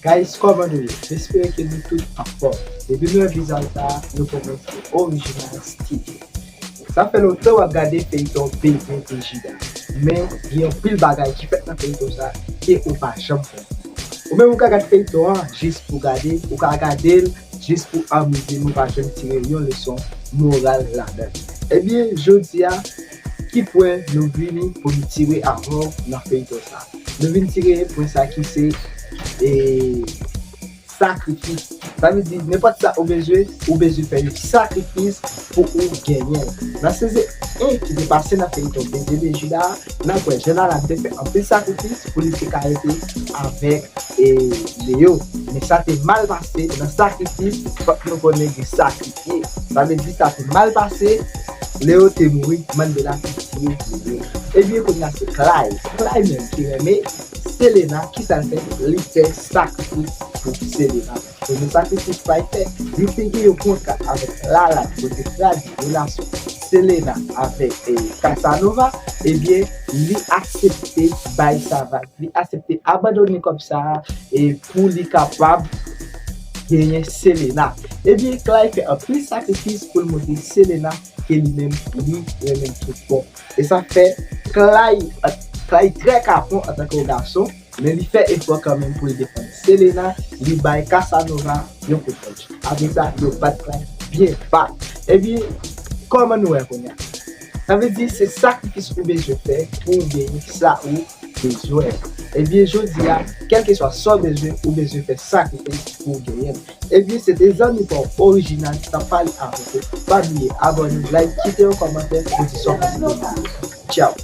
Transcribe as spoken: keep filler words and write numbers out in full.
Guys, kòman nou ye? M espere ke nou tout anfòm. Depi nou wè vizaj sa, nou konnen se Original Studio. Sa fè lontan w ap gade feyton Bebe Brigida. Men, gen anpil bagay ki fèt nan feyton sa ke ou pa janm konprann. Ou menm ou ka gade feyton an jis pou gade, ou ka gade l jis pou anmize nou, pa janm tire yon leson moral ladan. Ebyen, jodi a, ki pwen nou vini pou nou tire avè w nan feyton sa? Nou vin tire pwen sa ki se, e, sakrifis. Sa vle di, nenpòt sa ou bezwen, ou bezwen fè yon sakrifis pou ou genyen l. Nan sezon en ki te pase nan feyton Bebe Brigida, n ap wè Jean Alain te fè anpil sakrifis pou li te ka rete avèk, e, Leo. Men sa te mal pase, nan sakrifis, fòk nou konnen gen sakrifye. Sa vle di sa te mal pase, Leo te mouri, Mandela te tiye Leo. Ebyen, kounye a se Clay. Clay menm ki renmen Selena, kisa l fè? Li fè sakrifis pou Selena. Premye sakrifis Clay fè, li te gen yon kontra avèk Lala, kote tradi relasyon Selena avèk, e, Casanova, ebyen, li aksepte bay sa vag. Li aksepte abandone kòb sa a, e, pou li kapab genyen Selena. Ebyen, Clay fè anpil sakrifis pou l montre Selena ke li menm, li renmen l tout bon. E sa fè Clay, Clay trè kapon antanke yon gason, men li fè efò kanmenm pou l defann Selena, li bay Casanova yon kout pòch. Apre sa, yo bat Clay byen ba. Ebyen, kòman nou wè kounye a? Sa vle di se sakrifis ou bezwen fè pou w genyen sa ou bezwen. Ebyen, jodi a, kèlkeswa sa w bezwen, ou bezwen fè sakrifis pou w genyen l. Ebyen, se te zanmi pa w Original ki t ap pale avèk ou. Pa bliye abòne, like, kite yon kòmantè pou di sa w panse de videyo. Tchaw!